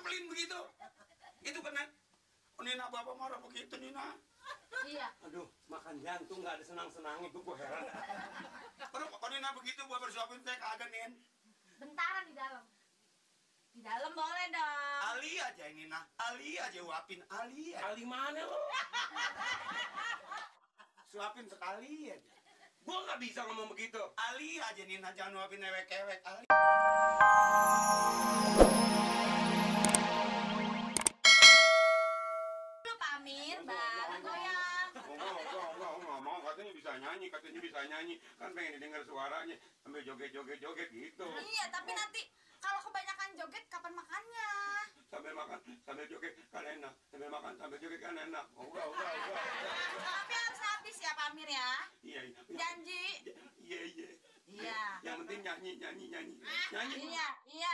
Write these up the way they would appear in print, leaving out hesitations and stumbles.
kepelin begitu? Itu kan, Nina bapak marah begitu Nina. Iya. Aduh, makan jantung nggak ada senang-senangnya, gue heran. Aduh, kok Nina begitu bapak suapin saya kagak Nin. Bentaran di dalam. Di dalam boleh dong. Ali aja Nina, Ali aja uapin, Ali aja. Ali mana lo? Suapin sekali aja. Gue nggak bisa ngomong begitu. Ali aja Nina, jangan uapin ewek-ewek Ali. Lu Pak Amir, bareng goyang. Nggak mau, katanya bisa nyanyi. Kan pengen denger suaranya, sambil joget-joget gitu. Iya, tapi nanti kalau kebanyakan joget kapan makannya? Sambil joget kan enak. Sambil makan, sambil joget kan enak. Udah. Tapi harus habis ya Pak Amir ya. Iya. Janji. Iya. Iya. Yang penting nyanyi. Iya.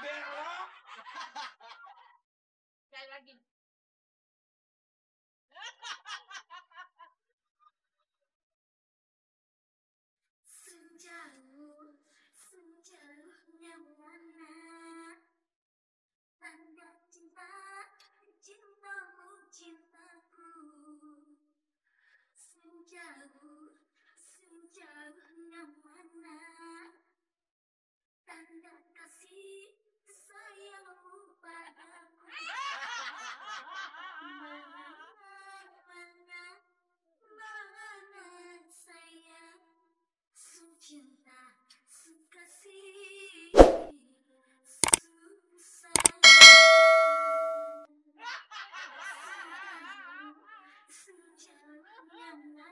Belok. Sekali lagi. Sejauhnya mana tanda cintamu cintaku. Sejauhnya mana tanda kasih sayangmu padaku. Mana sayang, cinta, kasih, sejauhnya mana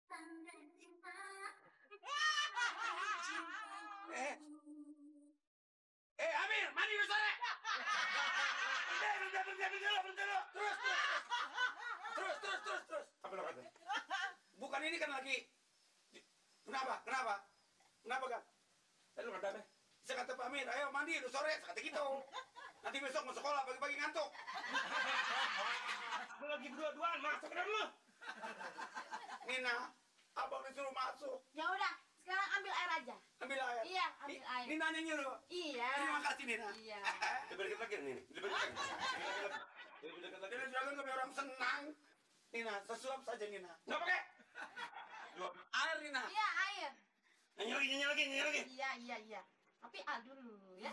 tanda cinta. Amir, mandi dulu sore. Berhenti dulu. Terus. Apa lo kata? Bukan ini kan lagi. Kenapa kan? Lo kata apa? Saya kata Pak Amir, ayo mandi dulu sore. Saya kata gitu. Nanti besok mau sekolah, pagi-pagi ngantuk. Lo lagi berdua-duaan, masuk ke dalam lo. Nina, abang disuruh masuk. Ya udah, sekarang ambil air aja. Ambil air. Iya, ambil air. Nina nyuruh. Iya. Terima kasih Nina. Iya. Lebih dekat lagi nih. Lebih dekat lagi. Jadi jangan sampai orang senang. Nina, sesuap saja Nina. Nggak pakai. Air Nina. Iya, air. Nyanyi lagi. Iya. Tapi dulu ya.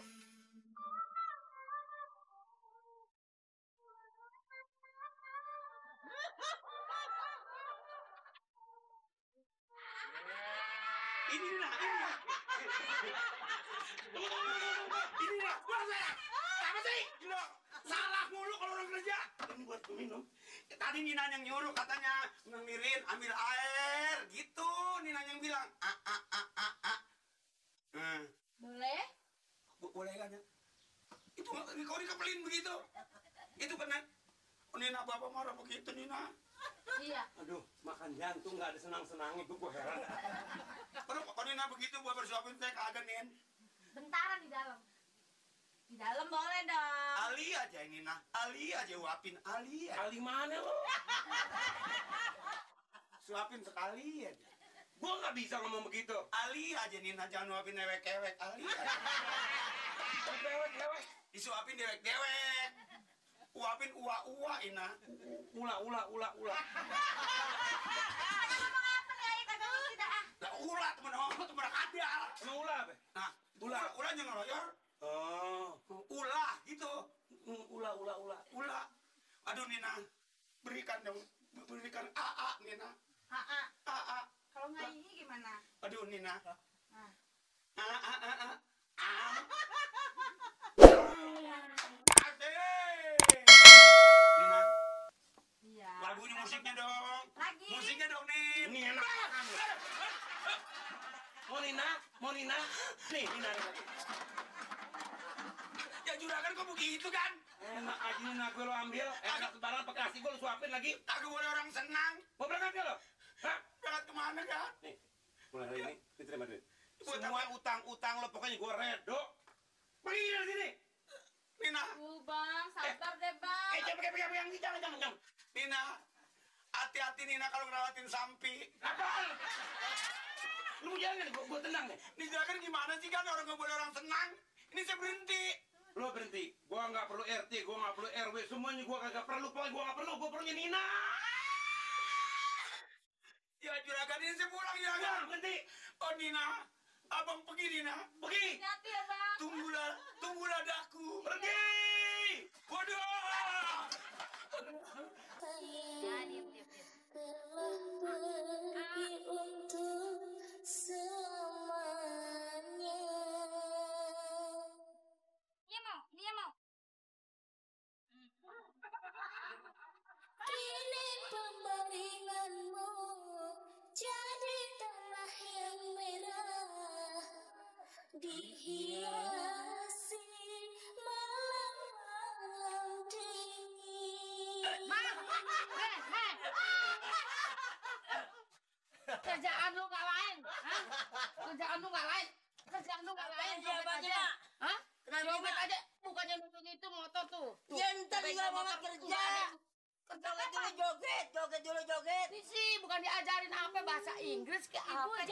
Ini Nina. Buat saya. Apa sih? Salah mulu kalau orang kerja. Ini buat minum. Tadi Nina yang nyuruh katanya ngemirin ambil air gitu. Nina yang bilang Boleh? Boleh kan ya? Itu kau dikepelin begitu. Itu kan Nina bapak marah begitu Nina. Iya. Aduh, makan jantung nggak ada senang-senangnya, gue heran. Aduh kok Nina begitu bapak suapin saya kagak Nin. Bentaran di dalam. Di dalam boleh dong. Ali aja Nina, Ali aja uapin, Ali aja. Ali mana lo? Suapin sekali aja. Gue nggak bisa ngomong begitu. Ali aja Nina, jangan uapin ewek-ewek, Ali aja. Dewek. Disuapin dewek-dewek. Uapin ua-ua Ina. Ula. Ngomong apa nih? Ayo kagak ngerti dah. Lah ula temen kadal. Emang ula apa? Nah, ula yang ngeroyor. Oh. Ulah gitu. Ula. Ula. Aduh Nina, berikan AA Nina. AA. Kalau nggak ini gimana? Aduh Nina. Nah. AA. Nina, Iya. lagunya musiknya dong. Lagi. Musiknya dong Nin. Ini enak. Mau Nina. Nih, Nina. Ya juragan kok begitu kan? Enak aja Nina, gue lo ambil. Enak sebarang bekasi gue lo suapin lagi. Kagak boleh orang senang. Mau berangkat gak lo? Hah? Berangkat kemana kan? Nih, mulai hari ini, diterima duit. Buat Semua utang-utang lo pokoknya gue redo. Pergi dari sini. Sabar deh, Bang. Pegang. Jangan. Nina, hati-hati Nina kalau ngerawatin Sampi. Apaan? Lu jangan, gue tenang deh. Ini juragan gimana sih kan orang nggak boleh orang senang. Ini saya berhenti. Lo berhenti. Gua nggak perlu RT, gua nggak perlu RW, semuanya gua kagak perlu. Pokoknya gua nggak perlu. Gua perlunya Nina. Ya juragan ini saya pulang juragan. Berhenti. Oh Nina, abang pergi Nina. Pergi. Hati-hati ya, Bang. Tunggulah daku. Pergi. Waduh. Ya, diam. telah pergi untuk selamanya. Dia mau. Kini pembaringanmu jadi tanah yang merah, dihiasi malam-malam dingin. Kerjaan lu nggak lain, hah? Kerjaan lu nggak lain. Joget aja. Hah? Joget aja. Bukannya nunjuk itu motor tuh. Ya ntar juga banget kerja. Joget dulu joget. Ini sih bukan diajarin apa bahasa Inggris ke Ibu apa.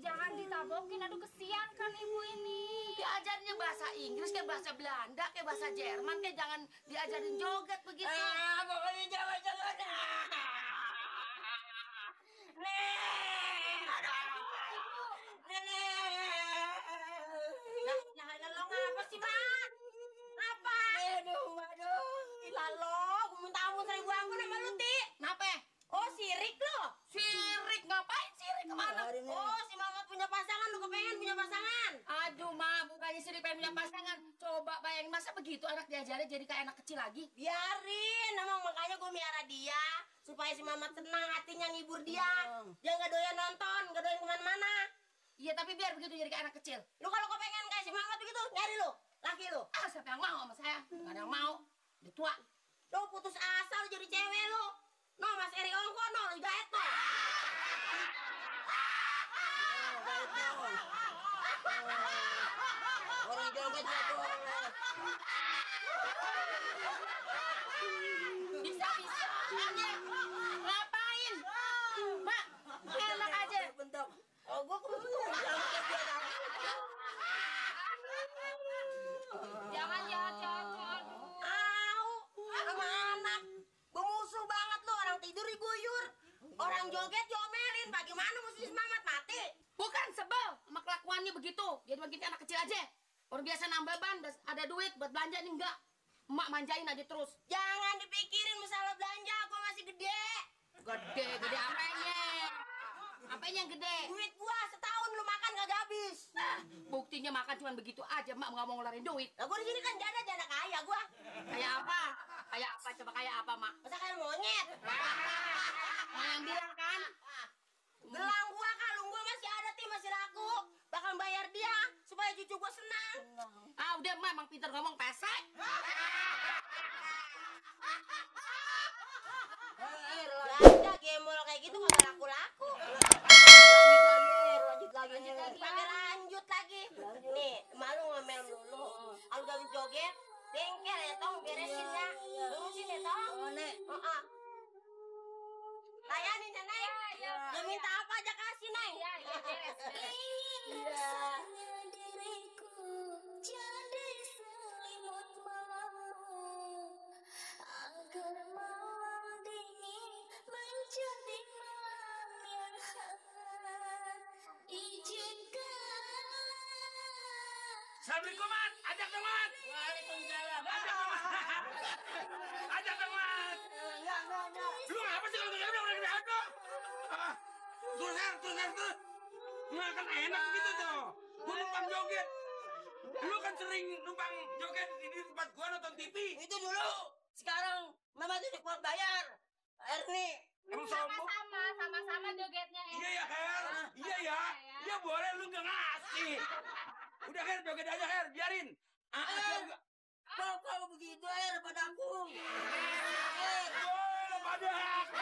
jangan ditabokin, aduh kesian kan ibu ini. Diajarinnya bahasa Inggris kayak bahasa Belanda kayak bahasa Jerman kayak jangan diajarin joget begitu. Pokoknya joget. Nah, lo ngapa sih, Mak? Apa? Aduh. Gila lo, gue minta ampun 1000 ampun sama lu, Ti. Kenapa? Oh, sirik lo. Sirik ngapain sirik kemana? Oh, si Mamat punya pasangan, lu kepengen punya pasangan. Aduh, Ma, bukannya sirik pengen punya pasangan. Coba bayangin masa begitu anak diajarin jadi kayak anak kecil lagi. Biarin, emang makanya gue miara dia. Supaya si Mamat senang hatinya ngibur dia. Dia gak doyan nonton, gak doyan kemana-mana. Iya, tapi biar begitu jadi kayak anak kecil. Lu kalau kepengen kayak si Mamat begitu, nyari lu. Laki lu. Ah, siapa yang mau sama saya? Gak ada yang mau. Udah tua. Lu putus asa lu jadi cewek lu. No, Mas Eri Ongko, no, lu gaet no. Orang joget gak boleh. Bisa aja. Ngapain? Mak, enak aja. Bentuk. Oh, gua kebetulan Jangan ya, jangan. Au, sama anak. Bemusuh banget lu, orang tidur diguyur. Orang joget diomelin, bagaimana mesti semangat mati? Bukan sebel sama kelakuannya begitu. Jadi begitu anak kecil aja. Orang biasa nambah ban, ada duit buat belanja nih enggak. Emak manjain aja terus. Jangan dipikirin masalah belanja, gua masih gede. Gede apanya? Apanya yang gede? Duit gua setahun lu makan kagak habis. Buktinya makan cuma begitu aja, Mak nggak mau ngeluarin duit. Lah gua di sini kan janda kaya gua. Kayak apa? Coba kayak apa, Mak? Masa kayak monyet? Mau yang bilang kan? Gelang gua, kalung gua masih ada, Ti, masih laku. Bakal bayar dia supaya cucu gua senang. Ah, udah, Mak, emang pintar ngomong pesek. Belanja gembol kayak gitu kagak laku-laku. Lanjut lagi. Pakai lanjut lagi. Nih, malu ngomel dulu. Kalau gak joget, bengkel ya, Tong, beresin ya. Lurusin ya, Tong. Nek. Layanin ya, Neng. Lu minta apa aja kasih, Neng. Rasanya diriku jadi selimut malammu, agar malam dingin menjadi malam yang hangat. Izinkan. Assalamualaikum Mat. Ajak dong Mat. Waalaikumsalam. Ajak dong Mat. Lu ngapa sih kalau udah lihat tuh? Terus. Nggak kan enak gitu tuh. Gua numpang joget. Lu kan sering numpang joget di tempat gua nonton TV. Itu dulu. Sekarang Mama tuh kuat bayar. Erni. Emang sombong? Sama-sama jogetnya ya. Iya ya Her. Iya ya. Iya boleh lu nggak ngasih. Udah Her joget aja Her. Biarin. Juga. Kalau begitu padaku. Pada aku.